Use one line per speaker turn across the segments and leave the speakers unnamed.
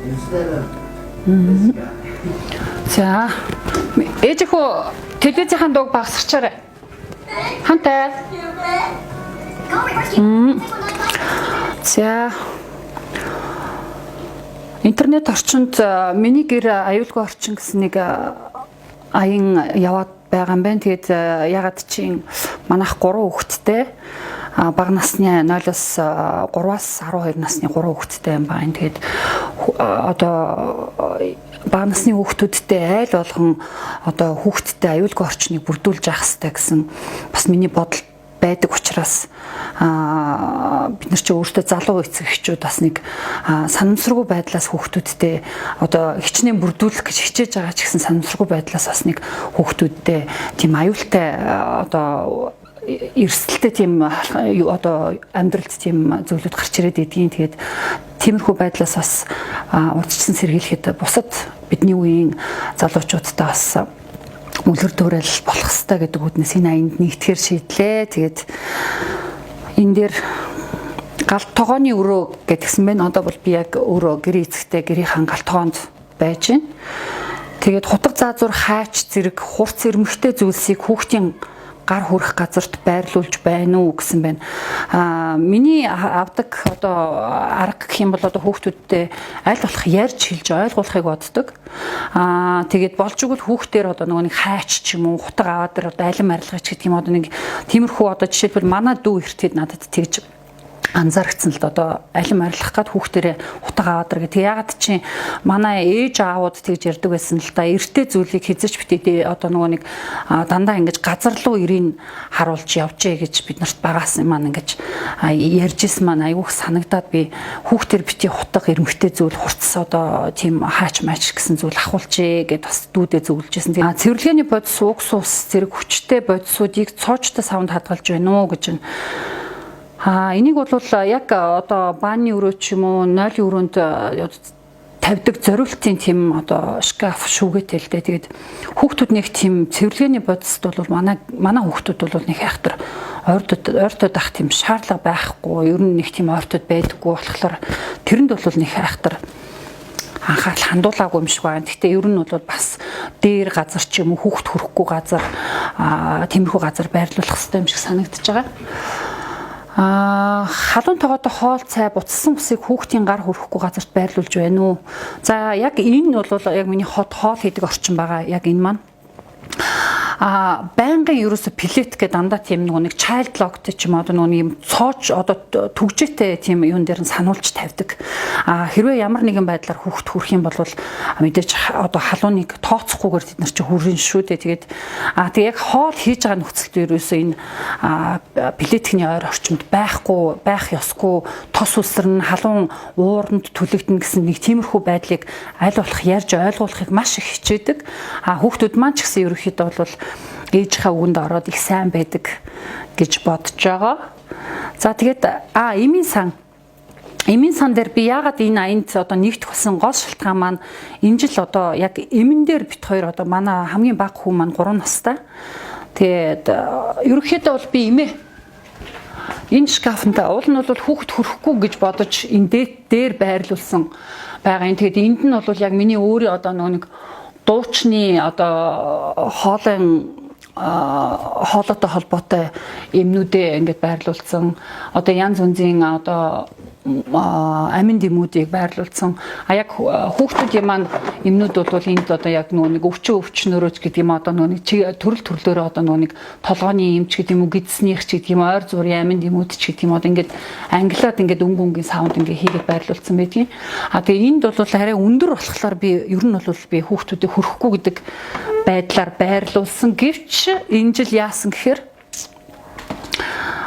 Instead of this guy.
За, ээж хөө телевизийн дууг багасгачаарай. Хантай. За. Интернет орчинд миний гэр аюулгүй орчин гэсэн нэг аян яваад байгаа юм байна. Тэгээд ягаад чинь манайх 3 хүүхэдтэй, бага насны 0-оос 3-аас 12 насны 3 хүүхэдтэй юм байна. Тэгээд одоо бага насны хүүхдүүдтэй айл болгон одоо хүүхэдтэй аюулгүй орчныг бүрдүүлж авах хэрэгтэй гэсэн бас миний бодол байдаг учраас бид нар чи өөртөө залуу эцэг эхчүүд бас нэг санамсаргүй байдлаас хүүхдүүдтэй одоо хичнээн бүрдүүлэх гэж хичээж байгаа ч гэсэн санамсаргүй байдлаас бас нэг хүүхдүүдтэй тийм аюултай одоо эрсдэлтэй тийм одоо амьдралд тийм зүйлүүд гарч ирээд идэгин. Тэгээд тиймэрхүү байдлаас бас урдчилсан сэргийлэхэд бусад бидний үеийн залуучуудтай бас үлгэр дуурайл болох ёстой гэдэг үднэс энэ аянд нэгтгэхэр шийдлээ. Тэгээд энэ дээр гал тогооны өрөө гэдгсэн байна. Одоо бол би яг өөрөө гэрээ эцэгтэй гэрийнхэн гал тогоонд байж байна. Тэгээд хутга заазур, хайч зэрэг хурц ирмэгтэй зүйлсийг хүүхдийн гар хүрэх газарт байрлуулж байна уу гэсэн байна. Миний авдаг одоо арга гэх юм бол одоо хүүхдүүдтэй аль болох ярьж хэлж ойлгуулахыг боддог. Тэгээд болж игэл хүүхдээр одоо нөгөө нэг хайч ч юм уу хутга аваад тэр одоо алим арилгаач гэдэг юм одоо нэг тиймэрхүү одоо жишээлбэл манай дүү эртэд надад тэгж анзаарчихсан л да, одоо алим арилгах гад хүүхдэрээ хутга аваад иргэ. Тэг ягаад чи манай ээж аавууд тэгж ярьдаг байсан л да. Эртээ зүйлийг хизэж битээ одоо нөгөө нэг дандаа ингэж газар руу ирийг харуулж явжээ гэж бид нарт багаас маань ингэж ярьж исэн маань айгүйх санагдаад би хүүхдэр битээ хутга эрмэгтэй зүйл хурцс одоо тийм хаач маач гэсэн зүйл ахуулжээ гэд бас дүүдээ зөвлөж исэн. Цэвэрлэгээний бодис, уксус зэрэг хүчтэй бодисуудыг цоочтой савнд хадгалж байна уу гэж. Энийг бол яг одоо бааны өрөө ч юм уу, нойлын өрөөнд тавьдаг зориултын тийм одоо шкаф шүүгээтэй л дээ. Тэгээд хүүхдүүд нэг тийм цэвэрлэгээний бодисд бол манай хүүхдүүд бол нэг айхтар ойртоод ах тийм шаардлага байхгүй, ер нь нэг тийм ойртоод байдаггүй болохоор тэрэнд бол нэг айхтар анхаарал хандуулаагүй юм шиг байна. Гэхдээ ер нь бол бас дээр газар ч юм уу хүүхд хүрэхгүй газар, тиймэрхүү газар байрлуулах хэрэгтэй юм шиг санагдаж байгаа. Халуун тогоотой хоол цай, буцсан усыг хүүхдийн гар хүрэхгүй газарт байрлуулж байна уу? За, яг энэ бол яг миний хот хоол хийдэг орчин байгаа. Яг энэ маань байнгын ерөөсө плет гэдэг дандаа тийм нөгөө нэг child lock-тэй ч юм одоо нөгөө нэг юм цооч одоо түгжээтэй тийм юун дээр нь сануулж тавьдаг. Хэрвээ ямар нэгэн байдлаар хүүхд хүрэх юм бол мэдээж одоо халууныг тооцохгүйгээр тэд нар чи хүрэн шүү дээ. Тэгээд тэг яг хоол хийж байгаа нөхцөлд ерөөсө энэ плеткний ойр орчимд байхгүй байх ёсгүй, тос үсэрнэ, халуун ууранд түлэгдэнэ гэсэн нэг тиймэрхүү байдлыг аль болох ярьж ойлгуулахыг маш их хичээдэг. Хүүхдүүд маань ч гэсэн ерөнхийдөө бол ээжийнхээ үгэнд ороод их сайн байдаг гэж бодож байгаа. За, тэгээд эмийн сан. Эмийн сан дээр би яагаад энэ аянд одоо нэгдэх болсон гол шалтгаан маань энэ жил одоо яг эмэн дээр бит хоёр одоо манай хамгийн бага хүү маань 3 настай. Тэгээд ерөнхийдөө бол би эмээ энэ шкафнда уул нь бол хүүхэд хүрэхгүй гэж бодож энэ дээр байрлуулсан байгаа юм. Тэгээд энд нь бол яг миний өөрийн одоо нөгөө нэг дуучны одоо хоолын хоолойтой холбоотой эмнүүдээ ингээд байрлуулсан. Одоо янз бүрийн одоо амин дэмүүдийг байрлуулсан. Яг хүүхдүүдийн маань эмнүүд бол энд одоо яг нөгөө нэг өвчнөрөөч гэдэг юм одоо нөгөө нэг төрөл төрлөөрөө одоо нөгөө нэг толгойн эмч гэдэг юм уу, гидснийх ч гэдэг юм, ойр зургийн амин дэмүүд ч гэдэг юм одоо ингээд англиад ингээд өнгө өнгийн саунд ингээд хийгээд байрлуулсан байдгийн. Тэгээ энд бол арай өндөр болохоор би ер нь бол би хүүхдүүдэд хүрэхгүй гэдэг байдлаар байрлуулсан. Гэвч энэ жил яасан гэхээр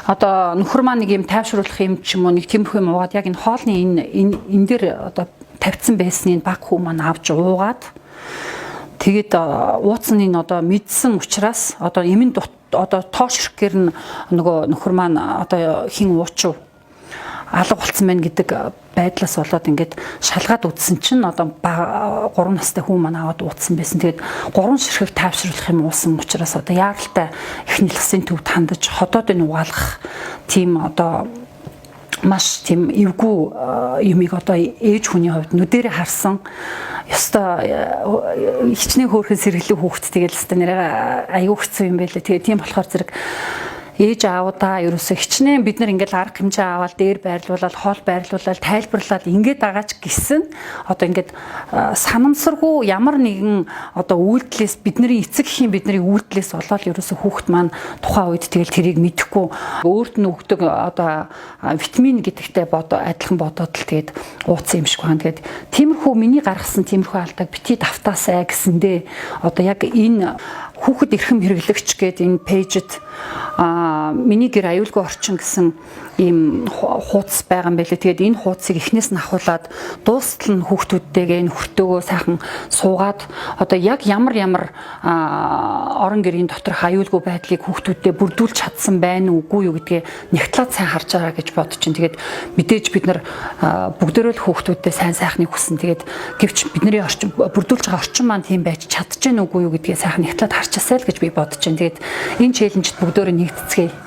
одоо нөхөр маань нэг юм тайвшруулах юм ч юм уу нэг тиймэрхүү юм уугаад яг энэ хоолны энэ энэ дээр одоо тавьсан байсныг баг хүү маань авч уугаад тэгээд ууцныг одоо мэдсэн учраас одоо эмэн одоо тоош ирэхээр нь нөгөө нөхөр маань одоо хин уучив алга болцсон байна гэдэг байдлаас болоод ингээд шалгаад үзсэн чинь одоо 3 настай хүн маань аваад ууцсан байсан. Тэгээд 3 ширхэг тайвшруулах юм уусан учраас одоо яаралтай их нэлхсийн төвд хандаж ходоодыг угаалгах тийм одоо Маш тийм эвгүй юмыг одоо ээж хүний хувьд нүдэрээ харсан ёстой хичнээн хөөрхөн сэргэлэг хүүхэд тэгэл ёстой нэрээ аюу хэцүү юм байлээ. Тэгээ тийм болохоор зэрэг ээж аавдаа ерөөсө хичнээн бид нар ингээл арга хэмжээ аваад дээр байрлуулаад, хоол байрлуулаад, тайлбарлаад ингээд байгаа ч гэсэн одоо ингээд санамсаргүй ямар нэгэн одоо үйлдэлээс, бидний эцэг эхийн бидний үйлдэлээс болоод ерөөсө хүүхэд маань тухайн үед тэгэл тэрийг мэдэхгүй, өөрт нь өгдөг одоо витамин гэдэгтэй бодоо адилхан бодоод л тэгээд ууцсан юм шиг байна. Тэгээд тиймэрхүү миний гаргасан тиймэрхүү алдааг бити давтаасай гэсэндээ одоо яг энэ хүүхэд эрхэм хэрэглэгч гээд энэ page д миний гэр аюулгүй орчин гэсэн ийм хуудас байгаа юм байлээ. Тэгээд энэ хуудсыг эхнээс нь ахуулаад дуустал нь хүүхдүүдтэйгээ энэ хүртээгөө сайхан суугаад одоо яг ямар ямар орон гэрийн доторх аюулгүй байдлыг хүүхдүүдэд бүрдүүлж чадсан байна уугүй юу гэдгээ нягтлаад сайн харж байгаа гэж бодож чинь. Тэгээд мэдээж бид нар бүгдээрээ л хүүхдүүдэд сайн сайхныг хүсэн. Тэгээд гэвч бидний орчин бүрдүүлж байгаа орчин маань тийм байж чадж гэнэ үгүй юу гэдгээ сайхан нягтлаад харчаасай л гэж би бодож чинь. Тэгээд энэ challenge д бүгдээрээ нэгтцгээе.